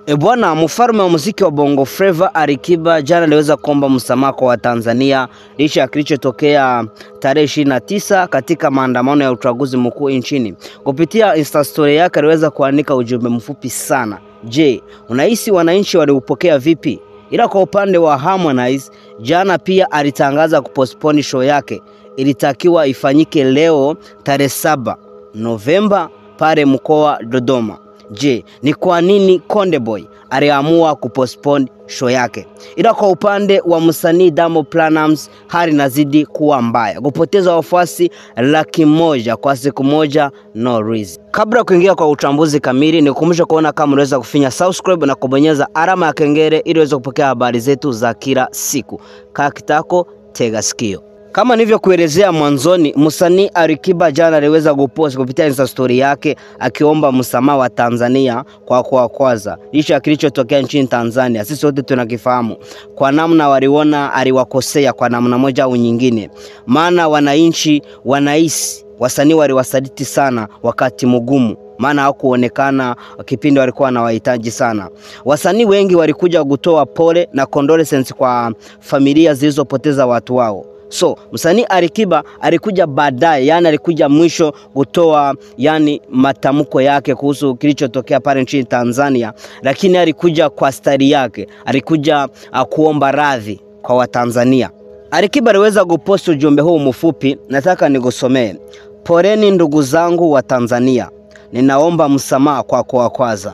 E bwana, mfalme wa muziki wa Bongo Flava Alikiba jana aliweza kuomba msamaha kwa Watanzania licha ya kilichotokea tarehe 29 katika maandamano ya uchaguzi mkuu nchini. Kupitia Insta story yake aliweza kuandika ujumbe mfupi sana. Je, unahisi wananchi waliupokea vipi? Ila kwa upande wa Harmonize, jana pia alitangaza kupostpone show yake. Ilitakiwa ifanyike leo tarehe 7 Novemba pale mkoa Dodoma. Je, ni kwa nini Konde Boy aliamua kupostpone show yake? Ila kwa upande wa msanii Diamond Platnumz, hali inazidi kuwa mbaya, kupoteza wafuasi 100,000 kwa siku moja, no reason. Kabla kuingia kwa uchambuzi kamili, nikukumbushe kuona kama unaweza kufinya subscribe na kubonyeza alama ya kengele ili uweze kupokea habari zetu za kila siku. Kaa kitako, tega sikio. Kama nilivyokuelezea mwanzoni, msanii Alikiba jana aliweza kupost kupitia Insta story yake akiomba msamaha wa Tanzania kwa kuwakwaza licha ya kilichotokea nchini Tanzania. Sisi wote tunakifahamu kwa namna waliona aliwakosea kwa namna moja au nyingine, maana wananchi wanahisi wasanii waliwasaliti sana wakati mgumu, maana hawakuonekana kipindi walikuwa wanawahitaji sana. Wasanii wengi walikuja kutoa pole na condolences kwa familia zilizopoteza watu wao. So msanii Alikiba alikuja baadaye, yani alikuja mwisho kutoa yani matamko yake kuhusu kilichotokea pale nchini Tanzania, lakini alikuja kwa stari yake, alikuja kuomba radhi kwa Watanzania. Alikiba aliweza kupost ujumbe huu mfupi, nataka nikusomee. Poleni ndugu zangu wa Tanzania, ninaomba msamaha kwa kuwakwaza.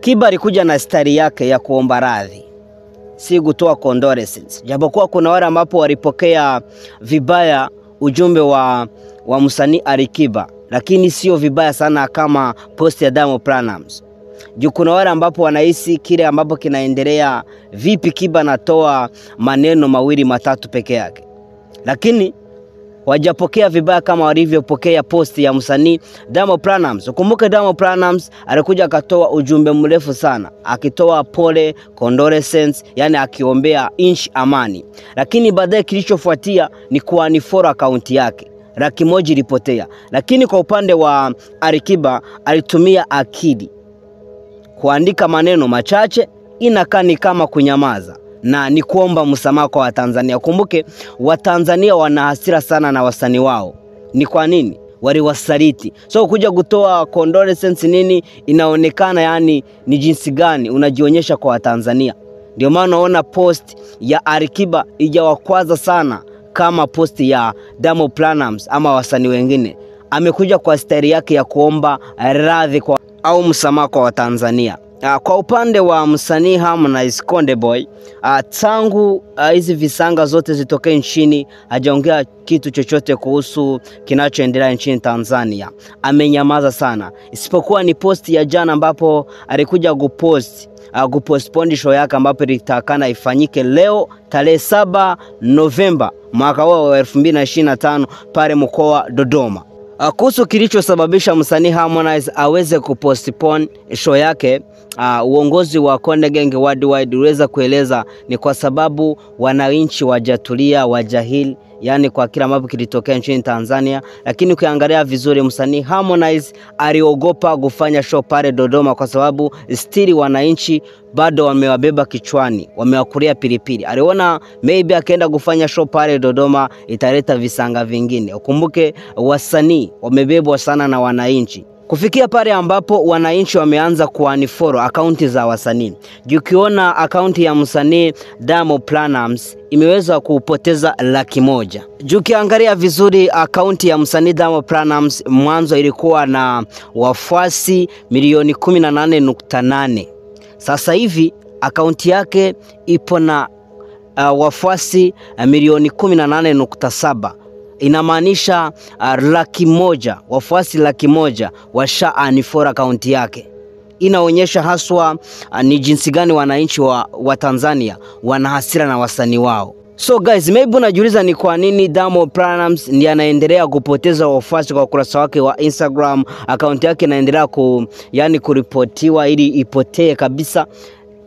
Kiba alikuja na stari yake ya kuomba radhi, si kutoa condolences. Japokuwa kuna wale ambapo walipokea vibaya ujumbe wa msanii Alikiba, lakini sio vibaya sana kama post ya Diamond Platnumz. Juu kuna wale ambapo wanahisi kile ambapo kinaendelea, vipi Kiba anatoa maneno mawili matatu peke yake, lakini wajapokea vibaya kama walivyopokea posti ya msanii Diamond Platnumz. Ukumbuke Diamond Platnumz alikuja akatoa ujumbe mrefu sana akitoa pole, condolences, yani akiombea nchi amani. Lakini baadaye kilichofuatia ni kuunfollow account yake, 100,000 ilipotea. Lakini kwa upande wa Alikiba alitumia akili kuandika maneno machache, inakaa ni kama kunyamaza na ni kuomba msamaha kwa Watanzania. Kumbuke Watanzania wana hasira sana na wasanii wao. Ni kwa nini waliwasaliti? So kuja kutoa condolences nini, inaonekana yani ni jinsi gani unajionyesha kwa Watanzania. Ndio maana unaona post ya Alikiba ijawakwaza sana kama post ya Diamond Platnumz ama wasanii wengine. Amekuja kwa style yake ya kuomba radhi kwa au msamaha kwa Watanzania. Kwa upande wa msanii Harmonize Konde Boy, tangu hizi visanga zote zitokee nchini hajaongea kitu chochote kuhusu kinachoendelea nchini Tanzania. Amenyamaza sana, isipokuwa ni post ya jana ambapo alikuja kupost kupostpone show yake ambapo ilitakana ifanyike leo tarehe 7 Novemba mwaka wa 2025 pale mkoa Dodoma. Kuhusu kilichosababisha msanii Harmonize aweze kupostpone show yake, uongozi wa Konde Gang Worldwide uliweza kueleza ni kwa sababu wananchi wajatulia, wajahili, yani kwa kila ambapo kilitokea nchini Tanzania. Lakini ukiangalia vizuri, msanii Harmonize aliogopa kufanya show pale Dodoma kwa sababu stili wananchi bado wamewabeba kichwani, wamewakulia pilipili. Aliona maybe akaenda kufanya show pale Dodoma italeta visanga vingine. Ukumbuke wasanii wamebebwa sana na wananchi, kufikia pale ambapo wananchi wameanza kuunfollow akaunti za wasanii. Ukiona akaunti ya msanii Diamond Platnumz imeweza kupoteza 100,000. Ukiangalia vizuri akaunti ya msanii Diamond Platnumz mwanzo ilikuwa na wafuasi milioni 18.8. Sasa hivi akaunti yake ipo na wafuasi milioni 18.7. Inamaanisha 100,000, wafuasi 100,000 washa unfollow akaunti yake. Inaonyesha haswa ni jinsi gani wananchi wa Tanzania wana hasira na wasanii wao. So guys, maybe unajiuliza ni kwa nini Diamond Platnumz ndiye anaendelea kupoteza wafuasi kwa ukurasa wake wa Instagram, akaunti yake inaendelea kuripotiwa ili ipotee kabisa.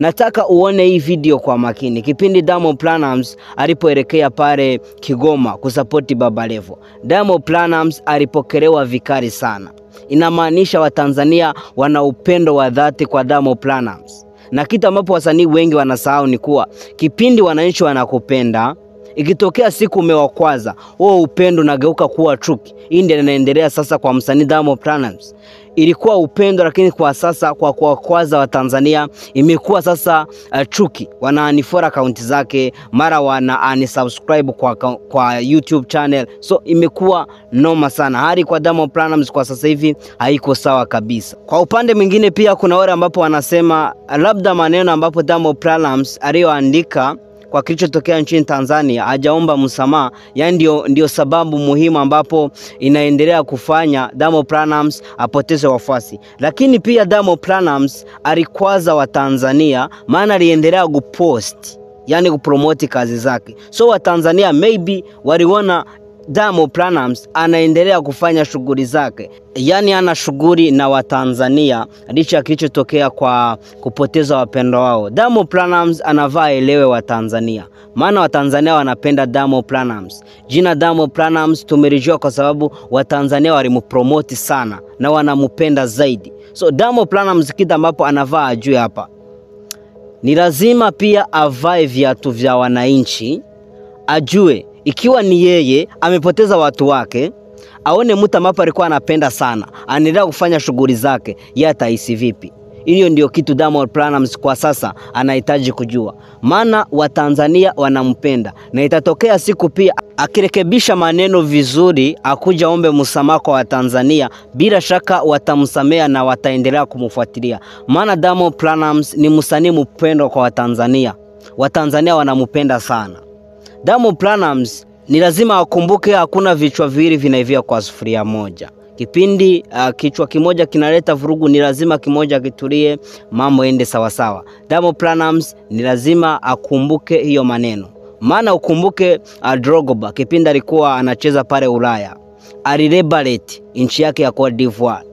Nataka uone hii video kwa makini. Kipindi Diamond Platnumz alipoelekea pale Kigoma kusapoti Baba Levo, Diamond Platnumz alipokelewa vikali sana. Inamaanisha Watanzania wana upendo wa dhati kwa Diamond Platnumz. Na kitu ambapo wasanii wengi wanasahau ni kuwa kipindi wananchi wanakupenda, ikitokea siku umewakwaza, huo upendo unageuka kuwa chuki. Hii ndio inaendelea sasa kwa msanii Diamond Platnumz. Ilikuwa upendo, lakini kwa sasa kwa kuwakwaza Watanzania imekuwa sasa chuki. Wana unfollow account zake, mara wana unsubscribe kwa YouTube channel. So imekuwa noma sana. Hali kwa Diamond Platnumz kwa sasa hivi haiko sawa kabisa. Kwa upande mwingine pia kuna wale ambapo wanasema labda maneno ambapo Diamond Platnumz aliyoandika kwa kilichotokea nchini Tanzania hajaomba msamaha, yani ndio sababu muhimu ambapo inaendelea kufanya Diamond Platnumz apoteze wafuasi. Lakini pia Diamond Platnumz alikwaza Watanzania, maana aliendelea kupost, yani kupromote kazi zake. So Watanzania maybe waliona Diamond Platnumz anaendelea kufanya shughuli zake, yani ana shughuli na Watanzania licha ya kilichotokea kwa kupoteza wapendwa wao. Diamond Platnumz anavaa elewe Watanzania, maana Watanzania wanapenda Diamond Platnumz. Jina Diamond Platnumz tumelijua kwa sababu Watanzania walimpromote sana na wanamupenda zaidi. So Diamond Platnumz kitu ambapo anavaa ajue hapa, ni lazima pia avae viatu vya wananchi, ajue ikiwa ni yeye amepoteza watu wake, aone mtu ambapo alikuwa anapenda sana anaendelea kufanya shughuli zake, yeye atahisi vipi? Hiyo ndio kitu Diamond Platnumz kwa sasa anahitaji kujua, maana Watanzania wanampenda, na itatokea siku pia akirekebisha maneno vizuri, akuja ombe msamaha kwa Watanzania, bila shaka watamsamea na wataendelea kumfuatilia, maana Diamond Platnumz ni msanii mpendwa kwa Watanzania. Watanzania wanampenda sana. Diamond Platnumz ni lazima akumbuke hakuna vichwa viwili vinaivia kwa sufuria moja. Kipindi kichwa kimoja kinaleta vurugu, ni lazima kimoja kitulie, mambo ende sawa sawa. Diamond Platnumz ni lazima akumbuke hiyo maneno. Maana ukumbuke Drogba kipindi alikuwa anacheza pale Ulaya, alirebalate nchi yake ya Cote d'Ivoire.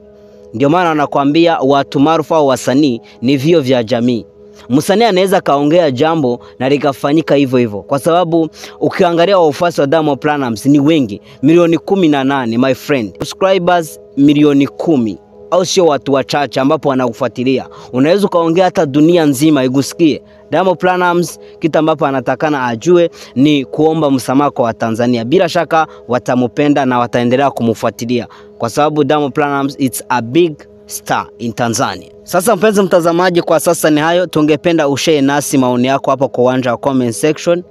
Ndio maana anakuambia watu maarufu au wasanii ni vio vya jamii. Msanii anaweza kaongea jambo na likafanyika hivyo hivyo, kwa sababu ukiangalia wafuasi wa Diamond Platnumz ni wengi, milioni 18 my friend, subscribers milioni 10, au sio watu wachache ambapo wanakufuatilia. Unaweza ukaongea hata dunia nzima igusikie. Diamond Platnumz kitu ambapo anatakana ajue ni kuomba msamaha kwa Watanzania. Bila shaka watamupenda na wataendelea kumfuatilia, kwa sababu Diamond Platnumz it's a big star in Tanzania. Sasa mpenzi mtazamaji, kwa sasa ni hayo. Tungependa ushare nasi maoni yako hapo kwa uwanja wa comment section.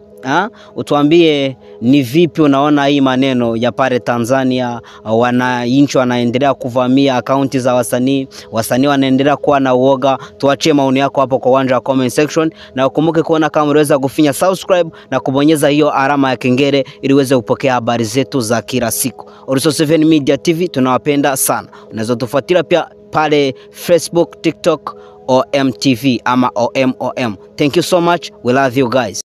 Utuambie ni vipi unaona hii maneno ya pale Tanzania, wananchi wanaendelea kuvamia akaunti za wasanii, wasanii wanaendelea kuwa na uoga. Tuachie maoni yako hapo kwa uwanja wa comment section, na ukumbuke kuona kama unaweza kufinya subscribe na kubonyeza hiyo alama ya kengele ili uweze kupokea habari zetu za kila siku. Oriso 7 Media TV tunawapenda sana. Unaweza tufuatilia pia pale Facebook, TikTok, OMTV ama OMOM. Thank you so much. We love you guys.